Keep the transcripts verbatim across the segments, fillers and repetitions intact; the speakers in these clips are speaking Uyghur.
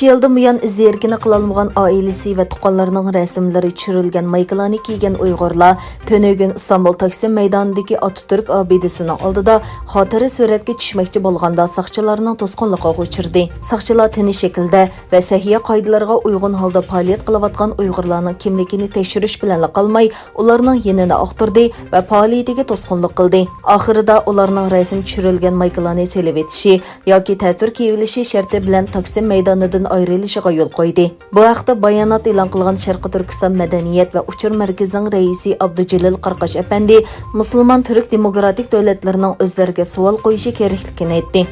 ئىككى يىلدىن بۇيان ئىز-ئېرىكىنى قىلالمىغان ئائىلىسى ۋە تۇغقانلىرىنىڭ رەسىملىرى چۈشۈرۈلگەن مايكىلارنى كىيگەن ئۇيغۇرلار تۈنۈگۈن ئىستانبۇل تەكسىم مەيدانىدىكى ئاتاتۈرك ئابىدىسىنىڭ ئالدىدا خاتىرە سۈرەتكە چۈشمەكچى بولغاندا ساقچىلارنىڭ توسقۇنلۇقىغا ئۇچرىدى. ساقچىلار تىنچ شەكىلدە ۋە سەھىيە قائىدىلىرىغا ئۇيغۇن ھالدا پائالىيەت قىلىۋاتقان ئۇيغۇرلارنىڭ كىملىكىنى تەكشۈرۈش بىلەنلا قالماي، ئۇلارنىڭ يېنىنى ئاختۇردى ۋە پائالىيىتىگە توسقۇنلۇق قىلدى. ئاخىرىدا ئۇلارنىڭ رەسىم چۈشۈرۈلگەن مايكىلارنى سېلىۋېتىشى ياكى تەتۈر كىيىۋېلىشى شەرتى بىلەن تاكسىم مەيدانىدىن ئايرىلىشىغا يول قويدى. بۇ ھەقتە بايانات ئېلان قىلغان شەرقىي تۈركىستان مەدەنىيەت ۋە ئۇچۇر مەركىزىنىڭ رەئىسى ئابدۇجېلىل قاراقاش ئەپەندى مۇسۇلمان تۈرك دېموكراتىك دۆلەتلىرىنىڭ ئۆزلىرىگە سوئال قويۇشى كېرەكلىكىنى ئېيتتى.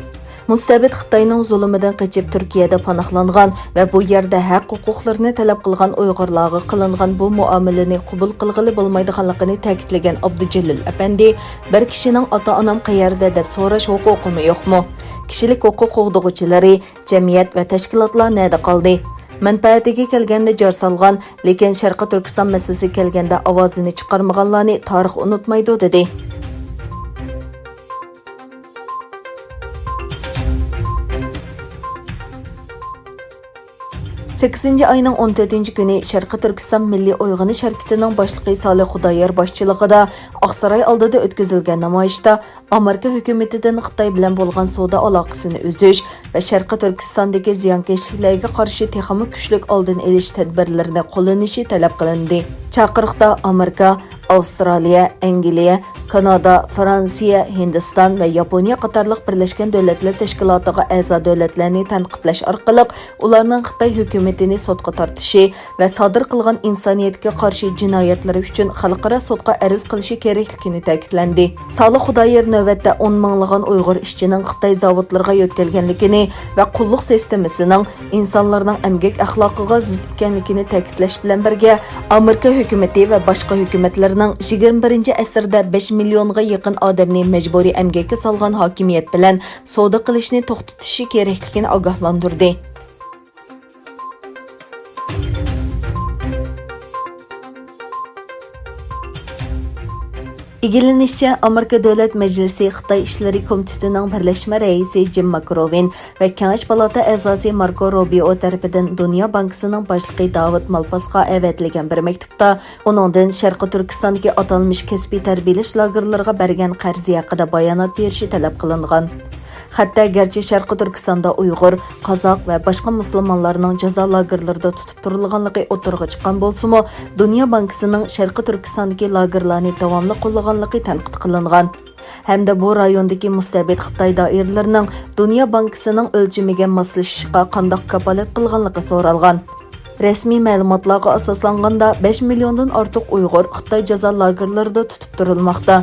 مۇستەبىت خىتاينىڭ زۇلۇمىدىن قېچىپ تۈركىيەدە پاناھلانغان ۋە بۇ يەردە ھەق-ھوقۇقلىرىنى تەلەپ قىلغان ئۇيغۇرلارغا قىلىنغان بۇ مۇئامىلىنى قوبۇل قىلغىلى بولمايدىغانلىقىنى تەكىتلىگەن ئابدۇجېلىل ئەپەندى، بىر كىشىنىڭ ئاتا-ئانام قەيەردە دەپ سوراش ھوقۇقىمۇ يوقمۇ؟ كىشىلىك ھوقۇق قوغدىغۇچىلىرى، جەمئىيەت ۋە تەشكىلاتلار نەدە قالدى؟ مەنپەئەتىگە كەلگەندە جار سالغان، لېكىن شەرقىي تۈركىستان مەسىلىسىگە كەلگەندە ئاۋازىنى چىقارمىغانلارنى تارىخ ئۇنتۇمايدۇ، دېدى. سەككىزىنچى ئاينىڭ ئون تۆتىنچى كۈنى شەرقىي تۈركىستان مىللىي ئويغىنىش ھەرىكىتىنىڭ باشلىقى سالىھ خۇدايار باشچىلىقىدا ئاقساراي ئالدىدا ئۆتكۈزۈلگەن نامايىشتا ئامېرىكا ھۆكۈمىتىدىن خىتاي بىلەن بولغان سودا ئالاقىسىنى ئۈزۈش ۋە شەرقىي تۈركىستاندىكى زىيانكەشلىكلەرگە قارشى تېخىمۇ كۈچلۈك ئالدىنى ئېلىش تەدبىرلىرىنى قوللىنىشى تەلەپ قىلىندى. چاقىرىقتا ئامېرىكا، ئاۋسترالىيە، ئەنگلىيە، كانادا، فرانسىيە، ھىندىستان ۋە ياپونىيە قاتارلىق بىرلەشكەن دۆلەتلەر تەشكىلاتىغا ئەزا دۆلەتلەرنى تەنقىدلەش ئارقىلىق، ئۇلارنىڭ خىتاي ھۆكۈمىتىنى سوتقا تارتىشى ۋە سادىر قىلغان ئىنسانىيەتكە قارشى جىنايەتلىرى ئۈچۈن خەلقئارا سوتقا ئەرز قىلىشى كېرەكلىكىنى تەكىتلەندى. سالىھ خۇدايار نۆۋەتتە ئون مىڭلىغان ئۇيغۇر ئىشچىنىڭ خىتاي زاۋۇتلىرىغا يۆتكەلگەنلىكىنى ۋە قۇللۇق سىستېمىسىنىڭ ئىنسانلارنىڭ ئەمگەك ئەخلاقىغا زىت ئىكەنلىكىنى تەكىتلەش بىلەن بىرگە، ئامېرىكا ھۆكۈمىتى ۋە باشقا ھۆكۈمەتلەرنىڭ يىگىرمە بىرىنچى ئەسىردە بەش مىليونغا يېقىن ئادەمنى مەجبۇرىي ئەمگەككە سالغان ھاكىمىيەت بىلەن سودا قىلىشنى توختىتىشى كېرەكلىكىنى ئاگاھلاندۇردى. ئىگىلىنىشىچە، ئامېرىكا دۆلەت مەجلىسى خىتاي ئىشلىرى كومىتېتىنىڭ بىرلەشمە رەئىسى جىم ماكروۋىن ۋە كېڭەش پالاتا ئەزاسى ماركو روبىئو تەرىپىدىن دۇنيا بانكىسىنىڭ باشلىقى داۋىد مالپاسقا ئەۋەتىلگەن بىر مەكتۇپتا، ئۇنىڭدىن شەرقىي تۈركىستاندىكى ئاتالمىش كەسپىي تەربىيەلەش لاگېرلىرىغا بەرگەن قەرزى ھەققىدە بايانات بېرىشى تەلەپ قىلىنغان. خەتتە گەرچە شەرقىي تۈركىستاندا ئۇيغۇر، قازاق ۋە باشقا مۇسۇلمانلارنىڭ جازا لاگېرلىرىدا تۇتۇپ تۇرۇلغانلىقى ئوتتۇرىغا چىققان بولسىمۇ، دۇنيا بانكىسىنىڭ شەرقىي تۈركىستاندىكى لاگېرلارنى داۋاملىق قوللىغانلىقى تەنقىد قىلىنغان ھەمدە بۇ رايوندىكى مۇستەبىت خىتاي دائىرىلىرىنىڭ دۇنيا بانكىسىنىڭ ئۆلچىمىگە ماسلىشىشىغا قانداق كاپالەت قىلغانلىقى سورالغان. رەسمىي مەلۇماتلارغا ئاساسلانغاندا، بەش مىليوندىن ئارتۇق ئۇيغۇر خىتاي جازا لاگېرلىرىدا تۇتۇپ تۇرۇلماقتا.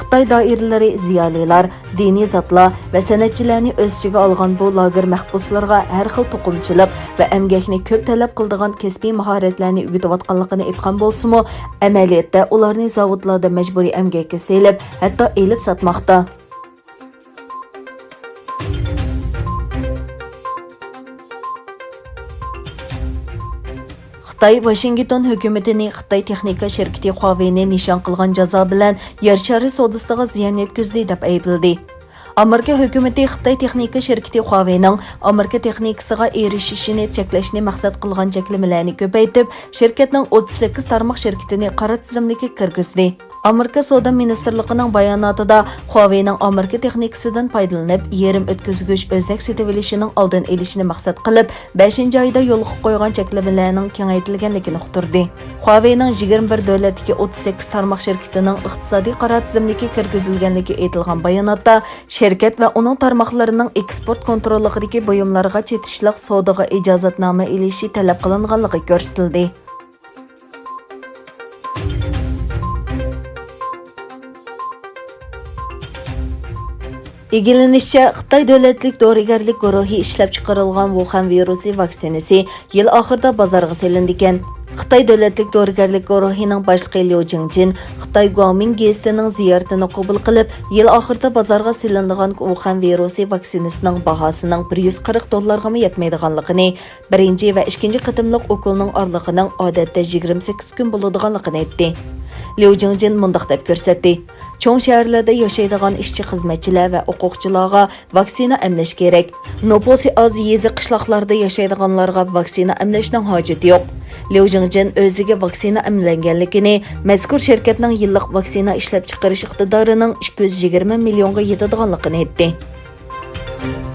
خىتاي دائىرىلىرى زىيالىيلار، دىنىي زاتلار ۋە سەنئەتچىلەرنى ئۆز ئىچىگە ئالغان بۇ لاگېر مەھبۇسلىرىغا ھەر خىل توقۇمىچىلىق ۋە ئەمگەكنى كۆپ تەلەپ قىلىدىغان كەسپىي ماھارەتلەرنى ئۆگىتىۋاتقانلىقىنى ئېيتقان بولسىمۇ، ئەمەلىيەتتە ئۇلارنى زاۋۇتلاردا مەجبۇرىي ئەمگەككە سېلىپ، ھەتتا ئېلىپ ساتماقتا. خىتاي ۋاشىنگتون ھۆكۈمىتىنى خىتاي تېخنىكا شىركىتى خۇاۋېينى نىشان قىلغان جازا بىلەن يەر شارى سودىسىغا زىيان يەتكۈزدى دەپ ئەيىبلىدى. ئامېرىكا ھۆكۈمىتى خىتاي تېخنىكا شىركىتى خۇاۋېينىڭ ئامېرىكا تېخنىكىسىغا ئېرىشىشىنى چەكلەشنى مەقسەت قىلغان چەكلىمىلەرنى كۆپەيتىپ، شىركەتنىڭ ئوتتۇز سەككىز تارماق شىركىتىنى قارا تىزىملىككە كىرگۈزدى. ئامېرىكا سودا مىنىستىرلىقىنىڭ باياناتىدا خۇاۋېينىڭ ئامېرىكا تېخنىكىسىدىن پايدىلىنىپ، يېرىم ئۆتكۈزگۈچ ئۆزەك سېتىۋېلىشىنىڭ ئالدىنى ئېلىشنى مەقسەت قىلىپ، بەشىنچى ئايدا يولغا قويغان چەكلىمىلەرنىڭ كېڭەيتىلگەنلىكىنى ئۇقتۇردى. خۇاۋېينىڭ يىگىرمە بىر دۆلەتتىكى ئوتتۇز سەككىز تارماق شىركىتىنىڭ ئىقتىسادىي قارا تىزىملىككە كىرگۈزۈلگەنلىكى ئېيتىلغان باياناتتا، شىركەت ۋە ئۇنىڭ تارماقلىرىنىڭ ئېكسپورت كونتروللۇقىدىكى بۇيۇملارغا چېتىشلىق سودىغا ئىجازەتنامە ئېلىشى تەلەپ قىلىنغانلىقى كۆرسىتىلدى. ئىگىلىنىشىچە، خىتاي دۆلەتلىك دورىگەرلىك گۇرۇھى ئىشلەپچىقىرىلغان ۋۇخەن ۋىرۇسى ۋاكسىنىسى يىل ئاخىرىدا بازارغا سېلىنىدىكەن. خىتاي دۆلەتلىك دورىگەرلىك گۇرۇھىنىڭ باشلىقى ليۇ جىڭجىن خىتاي گۇاڭمىڭ گېزىتىنىڭ زىيارىتىنى قوبۇل قىلىپ، يىل ئاخىرىدا بازارغا سېلىنىدىغان ۋۇخەن ۋىرۇسى ۋاكسىنىسىنىڭ باھاسىنىڭ بىر يۈز قىرىق دوللارغىمۇ يەتمەيدىغانلىقىنى، بىرىنچى ۋە ئىككىنچى قېتىملىق ئوكۇلنىڭ ئارىلىقىنىڭ ئادەتتە يىگىرمە سەككىز كۈن بولىدىغانلىقىنى ئېيتتى. ليۇ جىڭجىن مۇنداق دەپ كۆرسەتتى: چوڭ شەھەرلەردە ياشايدىغان ئىشچى-خىزمەتچىلەر ۋە ئوقۇغۇچىلارغا ۋاكسىنا ئەملەش كېرەك. نوپۇسى ئاز يېزا-قىشلاقلاردا ياشايدىغانلارغا ۋاكسىنا ئەملەشنىڭ ھاجىتى يوق. ليۇ جىڭجىن ئۆزىگە ۋاكسىنا ئەملەنگەنلىكىنى، مەزكۇر شىركەتنىڭ يىللىق ۋاكسىنا ئىشلەپچىقىرىش ئىقتىدارىنىڭ ئىككى يۈز يىگىرمە مىليونغا يېتىدىغانلىقىنى ئېيتتى.